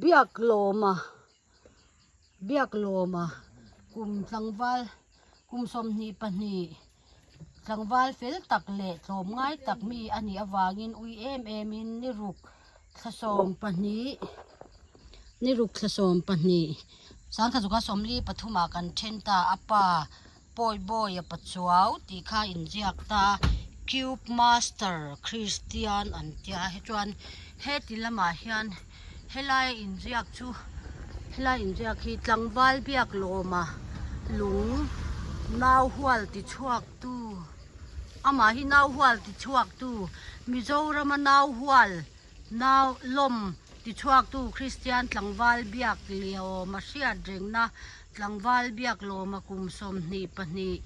Biaklawma Biaklawma kum tlangval kum 22 tlangval fel tak leh tlawmngai tak mi a nih avangin ui em em in ni ruk thla 12 ni ruk thla 12 sangkhat zuka 43 ah kan then ta a pa Pawi Bawi a Pachuau tih kha inziak ta Cube Master Christian an tia he chuan heti lamah hian helai inziak chu helai inziak hi tlangval biak lawma lung nau hual ti chhuak tu amah hi nau hual ti chhuak tu Mizorama nau hual nau lawm ti chhuak tu Christian tlangval biak lawma hriat rengna Tlangval Biaklawma kum 22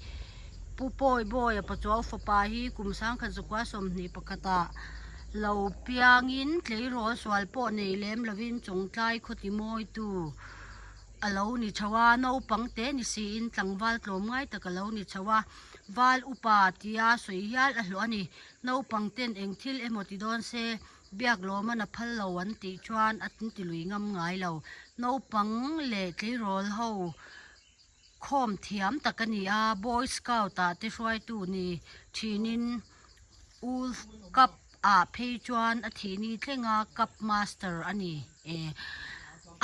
Pu Pawi Bawia Pachuau fapa hi kum 1921 ah lo piangin tleirawl sual pawh nei lem lovin Chawngtlai khawti mawitu a lo ni chho a, naupang te ni siin tlangval tlawmngai tak a lo ni chho a, val upa tia sawi hial a hlawh a ni. Naupang ten eng thil emaw ti dawn se Biaklawman a phal lo an tih chuan a ti lui ngam ngai lo. Naupang leh tleirawl ho khawm thiam tak a ni a, Boy Scout ah te hruaitu ni thinin Wolf Cup ah phei chuan a thih ni thleng a, Cup Master a ni e.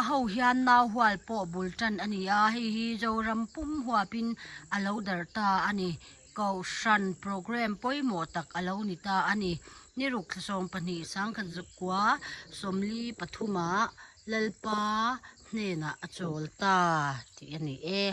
A ho hian nau hual pawh bul tan a ni a, hei hi Zoram pum huapin a lo darh ta a ni. Kohhran programme pawimawh tak a lo ni ta a ni. Ni ruk thla 12 sangkhat 9 43 ah Lalpa hnenah a chawl ta tih a ni e.